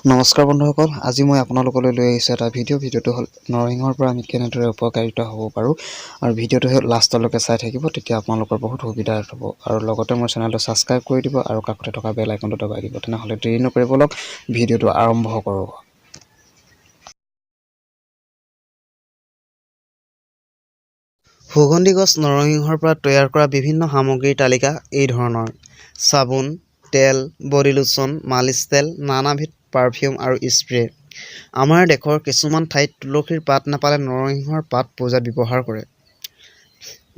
নমস্কাৰ বন্ধুসকল, আজি মই আপোনালোকলৈ লৈ আহিছোঁ এটা ভিডিঅ'। ভিডিঅ'টো হ'ল নৰসিংহৰ পৰা আমি কেনেদৰে উপকাৰিত হ'ব পাৰোঁ আৰু ভিডিঅ'টো লাষ্টলৈকে চাই থাকিব, তেতিয়া আপোনালোকৰ বহুত সুবিধা হ'ব। আৰু লগতে মোৰ চেনেলটো ছাবস্ক্ৰাইব কৰি দিব আৰু কাষতে থকা বেল আইকনটো দবাই দিব। তেনেহ'লে দেৰি নকৰি ব'লক, ভিডিঅ'টো আৰম্ভ কৰোঁ। সুগন্ধি গছ নৰসিংহৰ পৰা তৈয়াৰ কৰা বিভিন্ন সামগ্ৰীৰ তালিকা এই ধৰণৰ: চাবোন, তেল, বডি লোচন, মালিচ তেল, নানাবিধ পাৰফিউম আৰু স্প্ৰে। আমাৰ দেশৰ কিছুমান ঠাইত তুলসীৰ পাত নাপালে নৰসিংহৰ পাত পূজাত ব্যৱহাৰ কৰে।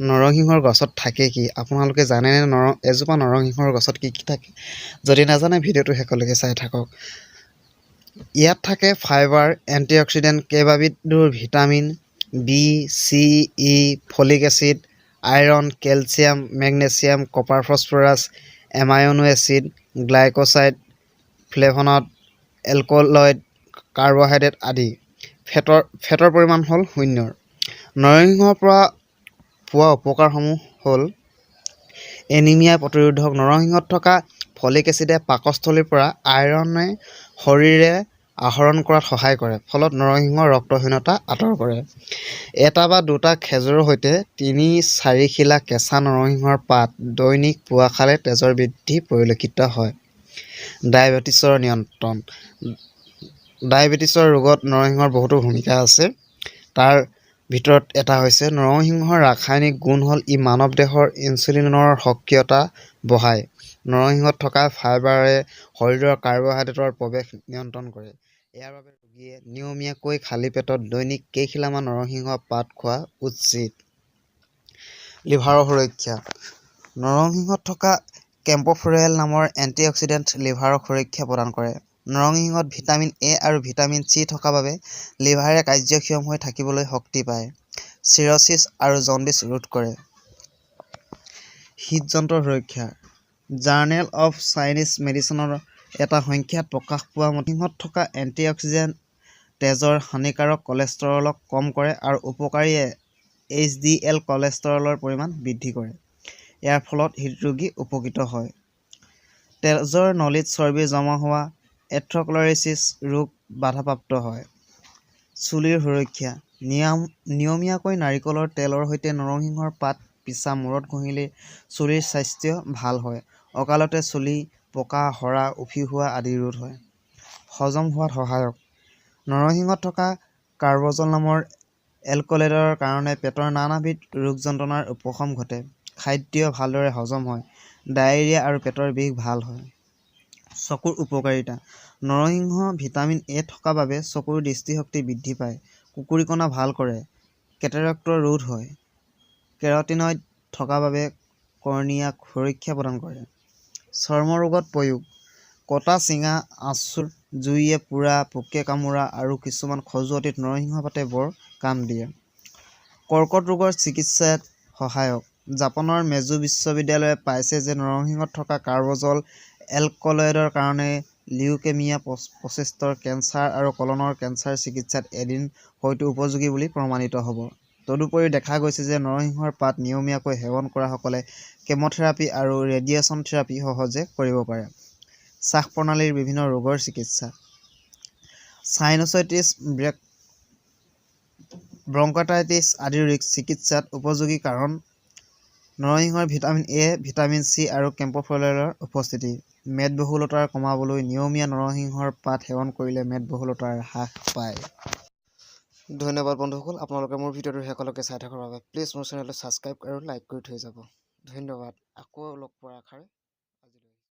নৰসিংহৰ গছত থাকে কি? আপোনালোকে জানেনে এজোপা নৰসিংহৰ গছত কি কি থাকে? যদি নাজানে, ভিডিঅ'টো শেষলৈকে চাই থাকক। ইয়াত থাকে ফাইবাৰ, এণ্টিঅক্সিডেণ্ট, কেইবাবিধো vitamin B, C, E, folic acid, iron, calcium, magnesium, copper, phosphorus, amino acid, glycoside, flavonoid, alkaloid, carbohydrate আদি। ফেটৰ পৰিমাণ হ'ল 0। নৰসিংহৰ পৰা পোৱা উপকাৰসমূহ হ'ল এনিমিয়া প্ৰতিৰোধক। নৰসিংহত থকা ফলিক এচিডে পাকস্থলীৰ পৰা আইৰণে শৰীৰে আহৰণ কৰাত সহায় কৰে। ফলত নৰসিংহ ৰক্তহীনতা আঁতৰ কৰে। এটা বা দুটা খেজুৰৰ সৈতে 3-4 খিলা কেঁচা নৰসিংহৰ পাত দৈনিক পুৱা খালে তেজৰ বৃদ্ধি পৰিলক্ষিত হয়। ডায়েবেটিছৰ নিয়ন্ত্ৰণ। ডায়েবেটিছৰ ৰোগত নৰসিংহৰ বহুতো ভূমিকা আছে। তাৰ ভিতৰত এটা হৈছে নৰসিংহৰ ৰাসায়নিক গুণ হ'ল ই মানৱ দেহৰ ইনচুলিনৰ সক্ৰিয়তা বঢ়ায়। নৰসিংহত থকা ফাইবাৰে শৰীৰৰ কাৰ্বহাইড্ৰেটৰ প্ৰৱেশ নিয়ন্ত্ৰণ কৰে। ইয়াৰ বাবে ৰোগীয়ে নিয়মীয়াকৈ খালী পেটত দৈনিক কেইখিলামান নৰসিংহ পাত খোৱা উচিত। লিভাৰৰ সুৰক্ষা। নৰসিংহত থকা কেম্পফেৰল নামৰ এণ্টিঅক্সিডেণ্ট লিভাৰক সুৰক্ষা প্ৰদান কৰে। নৰসিংহত ভিটামিন এ আৰু ভিটামিন চি থকা বাবে লিভাৰে কাৰ্যক্ষম হৈ থাকিবলৈ শক্তি পায়। চিৰ'ছিছ আৰু জণ্ডিছ ৰোধ কৰে। হৃদযন্ত্ৰৰ সুৰক্ষা। জাৰ্নেল অৱ চাইনিজ মেডিচিনৰ এটা সংখ্যাত প্ৰকাশ পোৱা মতে, নৰসিংহত থকা এণ্টিঅক্সিডেণ্ট তেজৰ হানিকাৰক কলেষ্টেৰলক কম কৰে আৰু উপকাৰী এইচডিএল কলেষ্টেৰলৰ পৰিমাণ বৃদ্ধি কৰে। ইয়াৰ ফলত হৃদৰোগী উপকৃত হয়। তেজৰ নলীত চৰ্বি জমা হোৱা এথ্ৰস্ক্লেৰছিছ ৰোগ বাধাপ্ৰাপ্ত হয়। চুলিৰ সুৰক্ষা। নিয়মীয়াকৈ নাৰিকলৰ তেলৰ সৈতে নৰসিংহৰ পাত পিছা মূৰত ঘঁহিলে চুলিৰ স্বাস্থ্য ভাল হয়। অকালতে চুলি পকা, সৰা, উফি হোৱা আদি ৰোধ হয়। হজম হোৱাত সহায়ক। নৰসিংহত থকা কাৰ্বজল নামৰ এলকলয়েডৰ কাৰণে পেটৰ নানাবিধ ৰোগ যন্ত্ৰণাৰ উপশম ঘটে। খাদ্য ভালদৰে হজম হয়। ডায়েৰিয়া আৰু পেটৰ বিষ ভাল হয়। চকুৰ উপকাৰিতা। নৰসিংহ ভিটামিন এ থকা বাবে চকুৰ দৃষ্টিশক্তি বৃদ্ধি পায়। কুকুৰীকণা ভাল কৰে। কেটেৰেক্ট ৰোধ হয়। কেৰটিনইড থকা বাবে কৰ্ণিয়াক সুৰক্ষা প্ৰদান কৰে। চৰ্মৰোগত প্ৰয়োগ। কটা ছিঙা, আঁচোৰ, জুইয়ে পোৰা, পোকে কামোৰা আৰু কিছুমান খজুৱতিত নৰসিংহ পাতে বৰ কাম দিয়ে। কৰ্কট ৰোগৰ চিকিৎসাত সহায়ক। জাপানৰ মেজো বিশ্ববিদ্যালয়ে পাইছে যে নৰসিংহত থকা কাৰ্বজল এলকলয়েডৰ কাৰণে লিউকেমিয়া, প্ৰষ্টেটৰ কেন্সাৰ আৰু কলনৰ কেন্সাৰ চিকিৎসাত এদিন হয়তো উপযোগী বুলি প্ৰমাণিত হ'ব। তদুপৰি দেখা গৈছে যে নৰসিংহৰ পাত নিয়মীয়াকৈ সেৱন কৰাসকলে কেম'থেৰাপি আৰু ৰেডিয়েশ্যন থেৰাপি সহজে কৰিব পাৰে। শ্বাস প্ৰণালীৰ বিভিন্ন ৰোগৰ চিকিৎসা। চাইনচাইটিছ, ব্ৰংকাইটিছ আদিৰ চিকিৎসাত উপযোগী, কাৰণ নৰসিংহৰ ভিটামিন এ, ভিটামিন চি আৰু কেম্পফেৰলৰ উপস্থিতি। মেদবহুলতাৰ কমাবলৈ নিয়মীয়া নৰসিংহৰ পাত সেৱন কৰিলে মেদবহুলতাৰ হ্ৰাস পায়। ধন্যবাদ বন্ধুসকল, আপোনালোকে মোৰ ভিডিঅ'টো শেষলৈকে চাই থকাৰ বাবে। প্লিজ মোৰ চেনেলটো ছাবস্ক্ৰাইব আৰু লাইক কৰি থৈ যাব। ধন্যবাদ। আকৌ লগ পোৱাৰ আশাৰে।